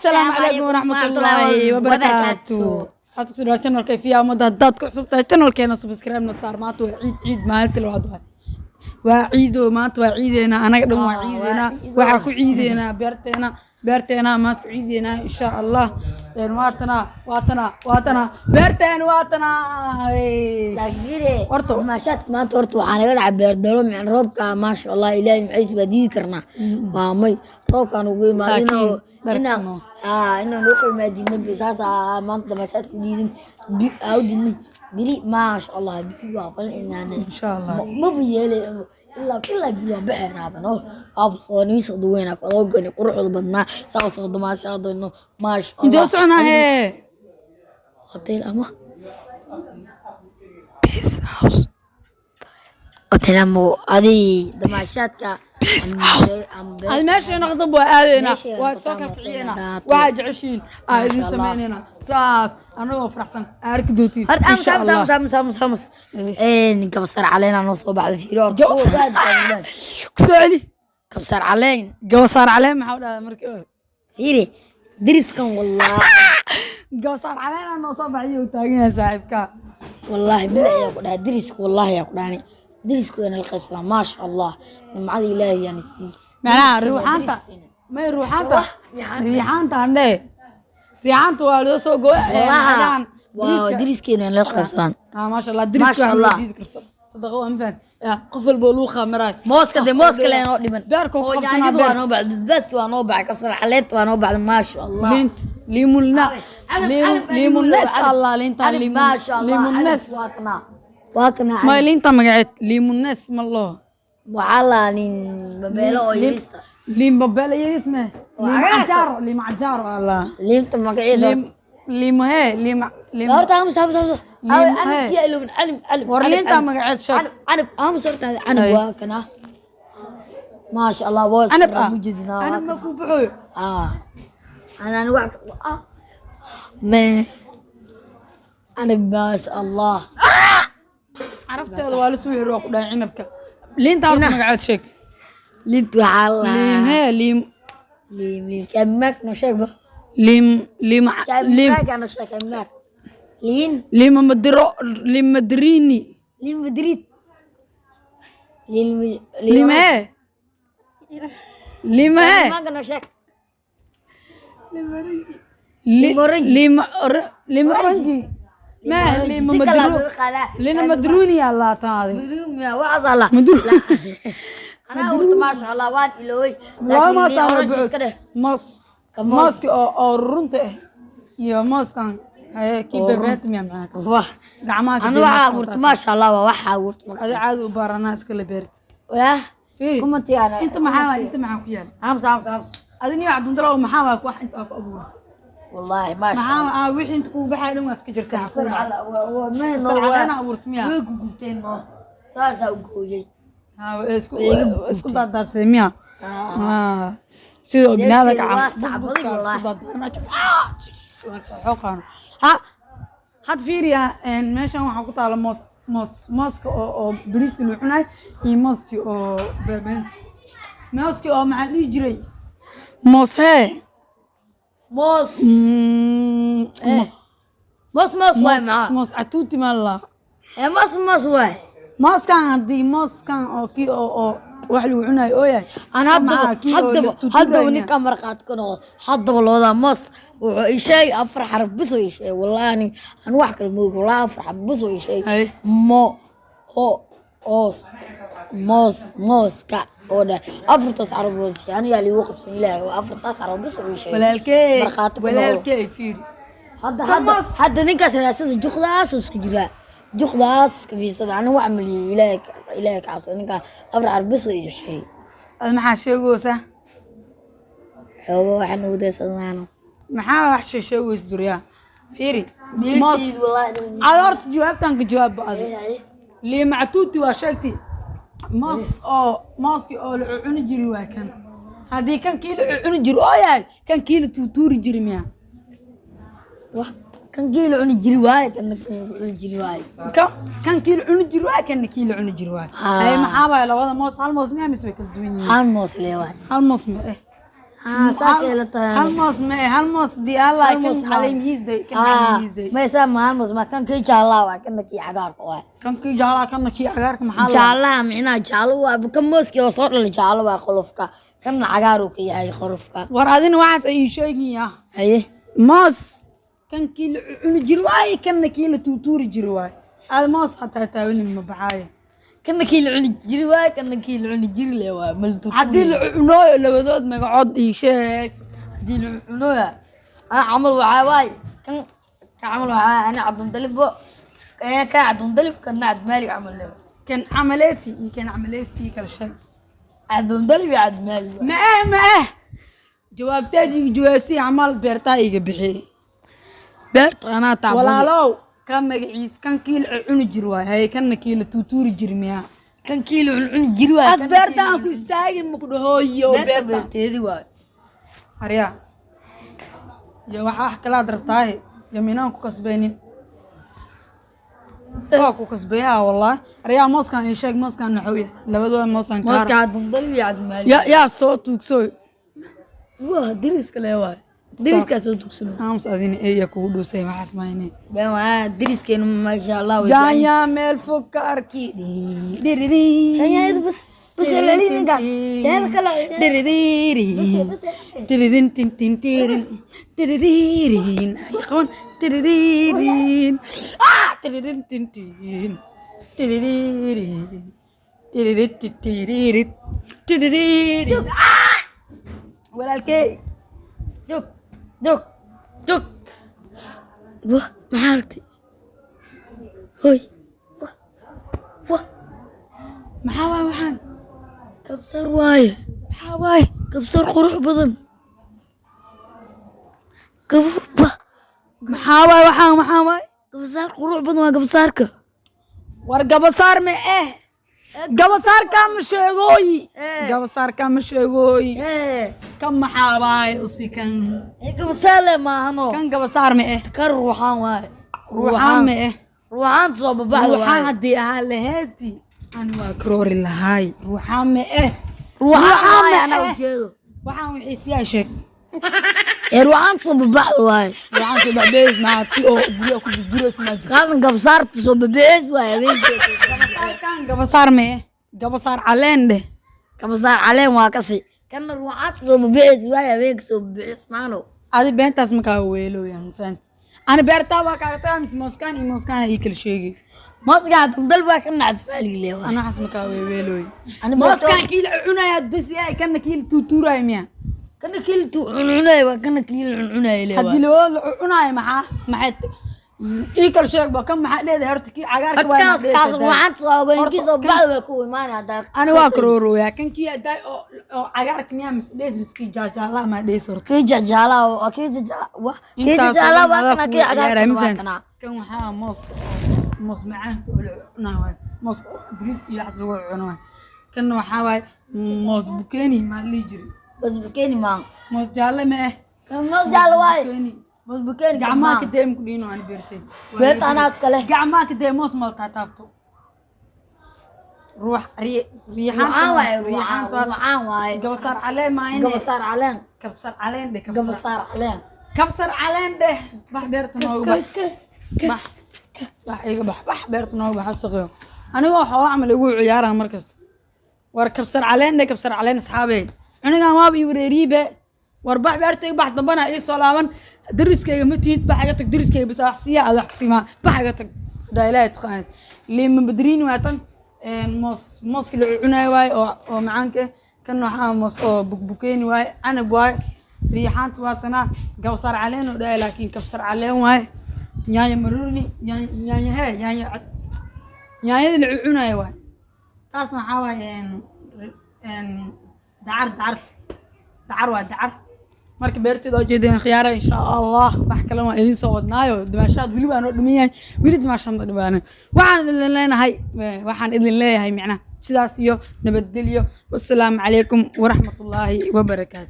Assalaamu calaykum waraxmatullaahi wabarakaatu. Asxaabta, kusoo dhawaad channelka Fiya Ummadda. Haddaad ku cusub tahay channelkeena, subscribe no saar. Maanta waa ciid, ciid maalinta labaad waay. Waa ciido, maanta waa ciideena, anaga dhan waa ciideena. Waxaa ku ciideynaa beerteena, beerteena maanta ku ciideynaa, insha Allah. Waatana, waatana, waatana beerteena, waatana. Laakiin Horta- maashaadka maanta horta waxaa naga dhacay beerdalo micna roobka, maasha Allah, Ilaahay maciis baa diidi karnaa. Waa may roobkaan ugu imaado. Laakiin inuu dharka inaa noo. Inaan ugu imaadina saas maanta damaashaadka u diidin aa u diidnay bili, maasha Allah, bili waa falan inaan Insha Allah. Maba yeelay ilaa ilaa bili waa baxaynaaba no waaba soo niisoo duweynaa faloogani quruxda badnaa saa soo damaashaadayno, maasha Allah. Intee u soconaa hee? Hotel ama Peace House. Hotel ama adi damaashaadka. Peace House. Adi meesha noqdo waa aadaynaa. Meesha waa noqoto soo ama kala kiciyeynaa. hotel. Waxaa jeceshiin aa idin Maasha Allah. sameynaynaa, saas anagoo faraxsan aa arki doontiin, Horta insha aamus. Allah. Aamus, aamus, aamus, aamus. Kabsar caleen aa noo soo baxday, fiiro horta. Kusoo celi. Kabsar caleen. Gabasaar caleen maxaa u dhahdaa markii hore? Fiiri diriskan, wallah. Gabasaar caleen aa noo soo baxay uu taagan yahay saaxiibka. Wallaahi bilahi ayaa ku dhahay diriska, wallaahi ayaa ku dhahani diriska wayna la qaybsadaa, maasha Allah, nimcada Ilaahay yaani sii. Macnaha ruuxaanta may ruuxaanta, riixaanta andhe, riixaanta waa loo soo gooy. Wallahi waa diriskeena la qaybsadaan. Ah, maasha Allah, diriska. Maasha wax Allah. loo diidi karso sadaqa waa mafahant ya qof walba oo luu qamaraay. Mooska de, mooska lee noo dhiman. Beerka ku oo qabsanaa. yaanyadu waa Beer. Noo baxday basbaaski, waa noo baxay kabsar caleenta, waa noo baxday, maasha Allah. Liint liimulna. Liimunes Allah, liinta. Canab, maasha Allah. Liimunes. Canab waa kanaa, waa kanaa. Ma liinta magaceed liimunes ma loo? Waxaa la nin babeelo oo yariista. Liim babeelo yaris me liim cajaaro, liim cajaaro Allah. Liinta magaceeda. Liim liimo hee liim liim. Horta aamus, aamus, aamus. Liim, canab hee. Biyo ilowin, canab, canab. War canab, liinta canab. magaceed sheeg. Canab, canab, aamus horta canab. Ay. Waa kana, maasha Allah, waa Canab ah. Mujedinaa. Canab ma kuu baxooyo? Ah, anaan wax ah me canab, maasha Allah. Carafteeda waa la suu xiri, waa ku dhahay cinabka. Liinta horta magaceed sheeg. Liinta waxaa la Liim hee liim. Liim, liim kaamimaak noo sheegba. Liim liim liim. Kaamimaak noo sheeg, kaamimaak liin. Liima madiro, liim madrini. Liin Madrid, liin. Liim hee liim hee. Kaamimaak noo sheeg. Liim liim liim oranji ma liima Si kale madru loo yaqaanaa. Liina madruni yaa taade. Waxaas alla. Madru. Anaa urta, maasha Allah, waan ilooway. Laba moos laakiin aan orange wada iska dheh. Moos. Ka moos. Mooski oo runta ah iyo mooskan haye kii bebeet miya macnaa wah gacmaha ka anu dee waxaa mooska abuurta, maasha Allah, waa waxaa abuurta. Adi caadi u baaranaa iska la beerta. Yah. Fiiri. Commentigaana. Inta maxaa waay? Inta maxaa ku yaal? Aamus, aamus, aamus. Adi niyo cabdundalow, maxaa waa wax inta aa ku abuurta? Wallaahi maasha maxaa Allah. Ah, wixii inta kugu baxaya dhan waa iska jirtaa. Kabsar Kabsar caleen abuurta miyaa? Way ku gubteen no, saasaa u gooyey. Haa, way isku daadaadsay miya? Ah, sidoo binaadamka Deefteeda waa camal tacbaday. busbuska isku Wallaahi. daadaaran xooqaano ha. Had fiiriya, meeshan waxaa ku taala moos, moos, mooska oo bariiska lagu cunaay iyo mooskii oo beebeenta, mooskii oo maxaa dhihi jiray, moos hee. Moos. Moos, moos waay. Moos. Maxaa? Moos catuuti maa la ee moos, moos waay. Mooskan haddii mooskan oo kii oo wax lagu cunayo oo yahay aan haddaba maxaa kii oo la haddaba tutuurayo haddaba miyaa? Ninka marqaad ka noqdo haddaba loodaa moos wuxuu ii sheegay afar xaraf bis oo ii sheegay. Wallahi ani aan wax kale moogi, wallahi afar xaraf bis oo ii sheegay. Hay. Mo o oos moos mooska oo dhan afartaas xaraf oo ii sheegay. Anigaa liigu qabsan Ilaahay, waa afartaas xaraf bis oo ii sheegay. Walaalkey. Markhaati ku noqdo. Walaalkey, fiiri. Hadda Ka hadda moos. Hadda ninkaas raadsada juqdaas isku jiraa, juqdaas ka fiirsada. Ani wax maliyay, Ilaahay, Ilaahay ka cabsada, ninkaas afar xaraf bis oo ii sheegay. Ad maxaa sheegaysaa? Xoogo waxaan ugu daysadnaano. Maxaa wax sheegaysa duryaa? Fiiri, moos. Beertaydu wallahi. Ad horta jawaabtan ka jawaab adi. Liimactuuti waa sheegti. Moos oo mooskii oo la cuni jiri waa kan. Haddii kan kii la cuni jiri oo yahay, kan kii la tuutuuri jiri miya? Wah, kan geela cuni jiri waaye, kana kan cuni jiri waaye. Kan kii la cuni jiri waay, kanna kii la cuni jiri waay. Haa. Ay, maxaa waay labada moos? Hal moos miya mise way kala duwan yihiin? Hal moos lee waaye. Hal moos ma eh? Haa, saas ay la tahay. Hal moos ma eh, hal moos dii allah. Hal Kan moos ma. caleemihiisday, kan Haa, caleemihiisday. Maysaa ma hal moos ma, kan kii jaalaha waa, kana kii cagaarka waa. Kan kii jaalaha, kanna kii cagaarka, maxaa la Jaalaha micnaha jaalo waa kan mooskii oo soo dhalay, jaalo waa qolofka, kanna cagaar uu ka yahay qolofka. War adina waxaas ay ii sheegayaa. Haye. Moos kan kii la cuni jiri waaye, kanna kii la tuutuuri jiri waaye. Aad moos hataa taawanin ma baxaayo. Kana kii la cuni jiri waay, kana kii la cuni jiri le waay maltu. Haddii la cunooyo, labadood magacood ii sheeg. Haddii la cunoya, ana camal waxaa waay kan ka camal waxaa waay ana Cabdulmudalibbo, kan Cabdulmudalib, kana Cabdimaalig camal le waay. Kan camaleysi iyo kan camaleysi ii kala sheeg. Cabdulmudalib iyo Cabdimaalig waay. Ma eh, ma eh, jawaabteed iga jawaabsii camal beertaa iga bixi. Beerta anaa tacbadi. Walaalow, kan magaciis kan kii la cuni jiri waay, haye, kanna kii la tuutuuri jiri miyaa? Kan kii la cuni jiri waay. As beerta aan ku istaagin maku dhahooyo. Beerta Beerta beerteedi waay. Aryaa iyo waxa wax kalaad rabtaaye, iyo minaan ku kasbaynin, waa ku kasbayaha wallahi. Aryaa, mooskan ii sheeg, mooskan maxuu yahay? Labadooda mooskan kaa Mooska Cabdulmudalib iyo Cabdimaalig. Ya yaa soo tuugsooy. Wah, deriska le waay, deriskaa soo tugsano. Aamus adina, eeya kugu dhuusay waxaas mayne. Been waa, deriskeenu maasha Allah way. Jaanya meel fog ka arki dhiriri. Jaanyada bas bas celcelin ninkan. Jaanyada kale. Dhiriririn dhiririn tin tin tirin dhiriririn ay qaban dhiriririn ah dhiririn tin tin dhiriririn dhiririn dhiririn dhiriririn ah walaalkey. Joog, joog, joog. Wah, maxaa aragtay? Hoy, wah, wah. Maxaa waay waxaan? Kabsar waaye. Maxaa waay? Kabsar qurux badan. Kab wah. Maxaa waay waxaan? Maxaa waay? Kabsar qurux badan waa kabsaarka. War gabasaar ma eh, gabasaarkaa ma sheegooyi, gabasaarkaa ma sheegooyi. Kan maxaa waaye usi kan? Kabsaar le maahano. Kan gabasaar ma eh. Kan ruuxaan waaye. Ruuxaan ma eh. Ruuxaanta soo babaxda Ruuxaan waaye. Haddii ahaa laheedi ani waa karoori lahaay. Ruuxaan ma eh. Ruuxaan waaye. Ma anaa eh. Ujeedo. Waxaan wixiisiyaa sheeg. Ee, ruuxaanta soo babaxda waaye. Ruuxaan soo baxbeys maa ti oo guryaha ku jirjirays maa jirto. Kaasan kabsaarta soo babaxeys waaye habeenkii. Gabasaarkan gabasaar ma eh, gabasaar caleen dheh. Kabsaar caleen waa kasi, kana ruuxaanta soo babaxeys waaye habeenka soo babaxeys maano. Adi beentaas ma kaa weelooyaan fahanti. Ani beertaa waa kaaga tagaa mise mooskaan iyo mooskaan ii kala sheegi. Mooska Cabdulmudalib waa, kana Cabdimaalig le waaye. Ana waxaas ma kaa weelooy. Ani Mooskaan kii la cunaya bas yahay, kana kii la tuutuuraya miya? Kana kii la cuncunaya waa, kana kii la cuncunaya le Haddii labadooda la cunaayo, maxaa maxay ii kala sheeg ba? Kan maxaa dheedahay horta? Kii cagaarka waa kaas kaas ruuxaanta soo haweenkii soo baxda way ku imaanaya haddaa. Ani waa karoorooyaa. Kan kii haddaay oo cagaarka miyaa mise dhees mise kii jaajaalaha maa dhees horta? Kii jajaalaha waa kii jajaala waa kii Intaas oo jajaalaha dhan waa adaa kana kugu kii cagaarka ciyaaraya, ma waa fahanti? kana. Kan waxaa mooska oo moos macaanka oo la cunaa waaye, mooska oo bariis iyo waxaas lagu cuno waaye. Kanna waxaa waaye moos bukeeni maa la dhihi jiray. Bas bukeeni maa. Moos jaalle ma eh. Kan moos jaalo waaye. Bukeeni. Moos bukeeni. Gacmaha ka dee maku dhiino ani beertay. Beerta anaa iska leh. Gacmaha ka dee moos mal taataabto ruux Ruuxaan waaye. Ruuxaan. Riixaanta. Ruuxaan waaye. Gabasaar caleen maayne. Gabasaar caleen. Kabsar caleen dheh, kabsar. Gabasaar caleen. Kabsar caleen dheh. Bax beerta noogu bax, bax, bax, iga bax, bax beerta noogu bax asaqeyo. Anigoo xoola camal igu ciyaaraha mar kasta. War kabsar caleen dheh, kabsar caleen. Asxaabey, cunigan waaba ii wareeriibe. War bax beerta iga bax, dambana ii soo laaban. Dariskayga ma tihid, bax iga tag. Dariskayga bas wax siiya, aad wax siimaa. Bax iga tag hadaa Ilaahay taqaanid. Liima badriini waa tan. Moos mooska la cunayo waaye oo macaanka ah. Kan waxaa moos oo bukbukeeni waaye, canab waaye. Riixaanta waa tanaa. Gabsar caleen oo dhahay, laakiin kabsar caleen waaye. Yaanyo marurni, yaanyo hee, yaanyo cad, yaanyada la cunayo waaye. Taasna waxaa waaye dacar, dacar, dacar waa dacar. Marka beerteeda oo jeedeen khiyaara, insha Allah wax kale waan idiin soo wadnaayo. Dimaashaad weli waa noo dhiman yahay, weli dimaashaad ma dhimaanin. Waxaan idin leenahay, waxaan idin leeyahay micnaha sidaas iyo nabadgelyo. Wassalaamu calaykum waraxmatullaahi wabarakaatu.